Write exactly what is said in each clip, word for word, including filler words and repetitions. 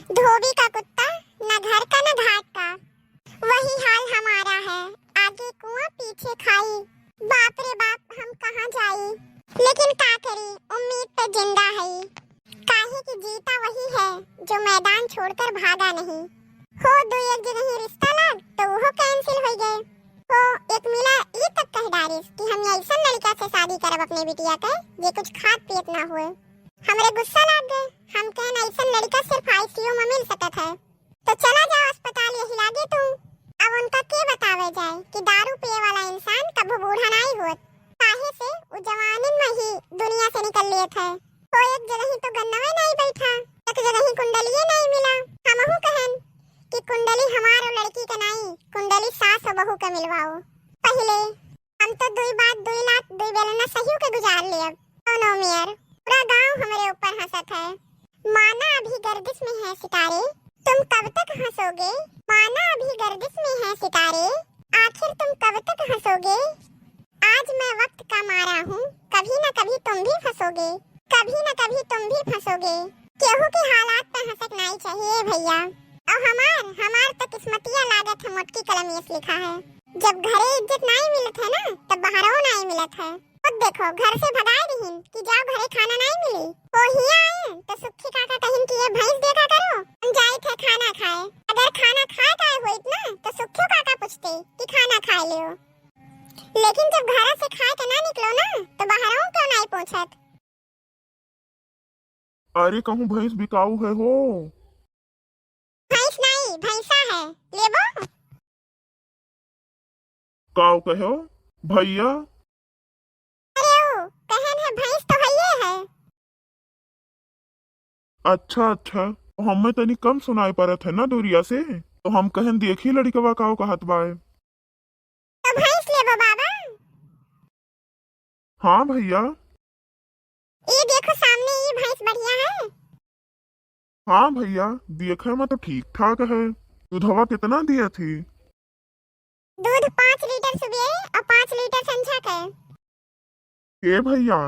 धोबी का कुत्ता, न घर का न घाट का। वही हाल हमारा है, आगे कुआं पीछे खाई। बाप रे बाप, हम कहाँ जाई? लेकिन का करी, उम्मीद पे जिंदा हई। काहे कि जीता वही है जो मैदान छोड़कर भागा नहीं। हो दो एक जगह ही रिश्ता लाग तो वो cancel हो गए। हो एक मिला ई तक कह डारिस कि हम ऐसन लड़का से शादी करब अपने बिटिया के जे कुछ खात पियत ना हुए। हमरे गुस्सा लाग गए। हम कहन ऐसन लड़का सिर्फ ICU में मिल सकत है। तो चला जाओ अस्पताल यही लागे तू। अब उनका के बतावे जाए कि दारू पिए वाला इंसान कबो बूढ़ा नाई होत, काहे से उ जवानी में ही दुनिया से निकल लिए थे। तो एक जगह ही तो गन्नवे नाई बैठा, एक जगह ही कुंडलिये नाई मिला। हमहू कहन कि कुंडली हमार और लड़की के नाई, कुंडली सास और बहू के मिलवाओ। पहले हम तो दुई बात, दुई लात, दुई बेलना सहियो के गुजार लेब। दोनों मेयर, पूरा गांव हमरे ऊपर हंसत है। माना अभी गर्दिश में हैं सितारे, तुम कब तक हंसोगे? माना अभी गर्दिश में हैं सितारे, आखिर तुम कब तक हंसोगे? आज मैं वक्त का मारा हूँ, कभी न कभी तुम भी फंसोगे, कभी न कभी तुम भी फंसोगे। केहू के हालात पे हंसक नाई चाहिए भैया। और हमार, हमार तो किस्मतिया लागत है मोटकी कलमिये से लिखा है। जब घरे इज्जत नाई मिलत है ना, तब बाहरो नाई मिलत है। खुद देखो, घर से भगाए दिहिन कि जाओ घरे खाना नाई मिली। ओ हिया आए तो सुखी काका कहिन कि ये भैंस देखा करो, हम जाइत है खाना खाए। अगर खाना खाए का होइत ना, तो सुखियो काका पूछते कि खाना खाए लियो। लेकिन जब घर से खाए के ना निकलो ना, तो बाहरों क्यों नाई पूछत? अरे, कहूँ भैंस बिकाऊ है हो? भैंस नाई, भैंसा है, लेबो? काऊ कहो भैया? अरे ओ, कहन है भैंस तो हइये है। अच्छा, अच्छा, तो हमें तनी कम सुनाई पड़त है ना दूरिया से, तो हम कहन देखी लड़िकवा काऊ कहत बाय। तो भैंस लेबो बाबा? हाँ भैया। ये देखो सामने ये भैंस बढ़िया है। हाँ भैया, देखे में तो ठीक ठाक है। दूधवा कितना दिया थी? दूध पाँच लीटर सुबह और पाँच लीटर संझा के। ए भैया,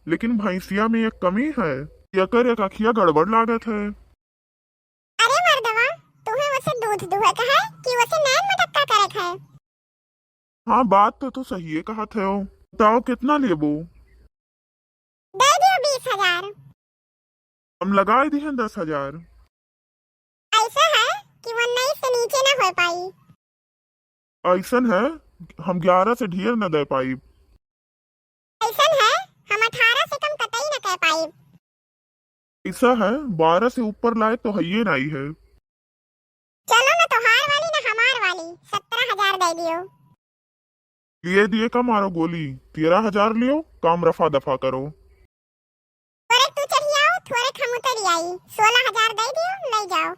लेकिन भैंसिया में एक कमी है, एकर एक अखिया गड़बड़ लागत है। अरे मर्दवा, तुम्हें वसे दूध दुहे का है कि वसे नैन मटक्का करे का है? हाँ, बात तो तू सहिए कहत हो। बताओ, कितना लेबो? दे दियो बीस हजार। हम लगाए दिहन दस हजार। ऐसा है कि उन्नीस से नीचे ना हो पाई। ऐसन है, हम ग्यारह से ढेर न दे पाइब। ऐसन है, हम अठारह से कम कतई न कह पाइब। ऐसा है, बारह से ऊपर लायक तो हइये नाई है। चलो न तोहार वाली न हमार वाली, सत्रह हजार दे दियो। लिए दिए का मारो गोली, तेरह हजार लियो, काम रफा दफा करो। थोड़े तू चढ़ी आओ, थोड़े हम उतरी आई, सोलह हजार दे दियो, ले जाओ।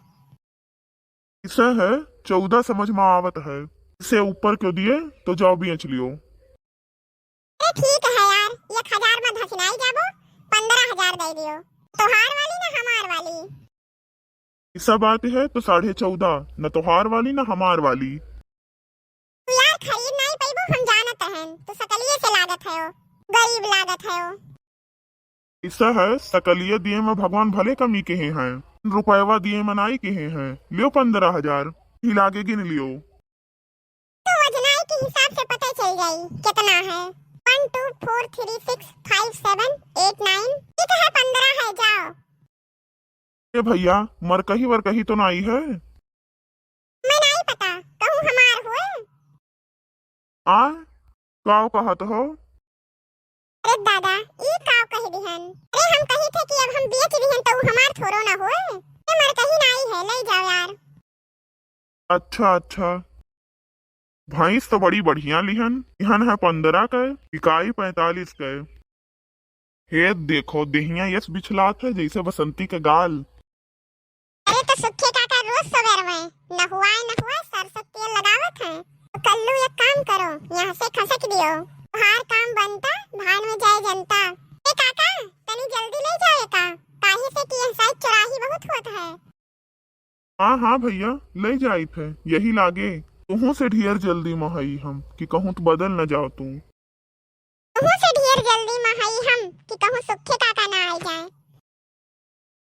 इसे है, चौदह समझ में आवत है, इसे ऊपर क्यों दिए, तो जाओ बेच लियो। अरे ठीक है यार, एक हजार में धसिनाई जाबो, पन्द्रह हजार दे दियो। तोहार वाली ना हमार वाली? ऐसा बात है तो साढ़े चौदह, न तोहार वाली न हमार वाली। तू यार खरीद नाई पैबो, हम जानत हन, तू सकलिए से लागत है, गरीब लागत है। ऐसा है, सकलिए दिए में भगवान भले कमी केहे हैं, रुपयवा दिए में नाई केहे हैं, लियो पन्द्रह हजार, ही लागे गिन लियो। तो वजनाई के हिसाब से पता चल जाई कितना है। One two four three six five seven eight nine। ठीक है, पन्द्रह है, जाओ। ए भैया, मरकही वरकही तो नाई है? मैं नाई पता, कहूँ हमार हुए। आ, काव कहत हो? अरे दादा, ई काव कह दिहन? अरे हम कही थे कि अब हम बेच दिहन तो उ हमार थोड़ो ना होए। ए मरकही नाई है, ले जाओ यार। अच्छा, अच्छा। भैंस तो बड़ी बढ़िया लिहन। इहन है पन्द्रह के, इकाई पैंतालीस के। हे देखो, देहिया यस बिछलात है जैसे बसंती के गाल। अरे तो सुखे काका रोज सवेर में नहुआए नहुआए सरसों तेल लगावत हैं। तो कल्लू एक काम करो, यहाँ से खसक दियो। तोहार काम बनता, धान में जाए जनता। ए काका, तनी जल्दी ले जाए का, काहे से कि यह साइड चौराही बहुत होत है। हाँ, हाँ भैया, ले जाइत है, यही लागे। तुहूँ से ढेर जल्दी में हई हम, कि कहूँ तो बदल न जाओ तू। तुहूँ से ढेर जल्दी में हई हम, कि कहूँ सुखे काका ना आ जाए।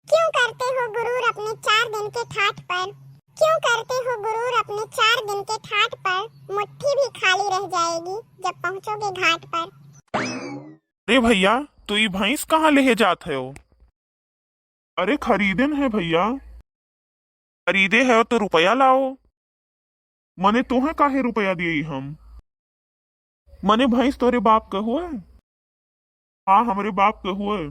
क्यों करते हो गुरूर अपने चार दिन के ठाट पर। क्यों करते हो गुरूर अपने चार दिन के ठाट पर? मुट्ठी भी खाली रह जाएगी जब पहुंचोगे घाट पर। अरे भइया, तू ई भैंस कहाँ लेहे जात हयो? अरे खरीदेन है भइया। खरीदे है तो रुपया लाओ। मने तोहे काहे रुपया दिए हम? मने भैंस तोरे बाप के हुए? हाँ, हमरे बाप के हुए।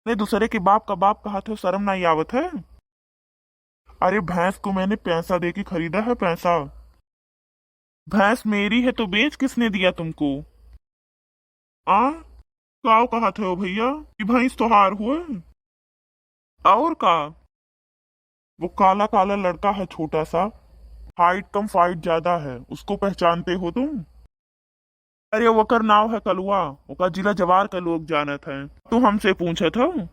ने दूसरे के बाप का बाप कहत हो, शर्म नाहीं आवत है? अरे भैंस को मैंने पैसा दे के खरीदा है, पैसा। भैंस मेरी है तो बेच किसने दिया तुमको? आ? काव कहत हो भइया? ई भैंस तोहार हुए? और का? वो काला काला लड़का है छोटा सा, हाइट कम फाइट ज्यादा है, उसको पहचानते हो तुम? अरे वकर नाव है कलुआ, ओका जिला जवार का लोग जानत है। तू हमसे पूछत हो?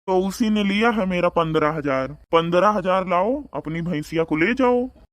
तो उसी ने लिया है मेरा पन्द्रह हजार। पन्द्रह हजार लाओ, अपनी भैंसिया को ले जाओ।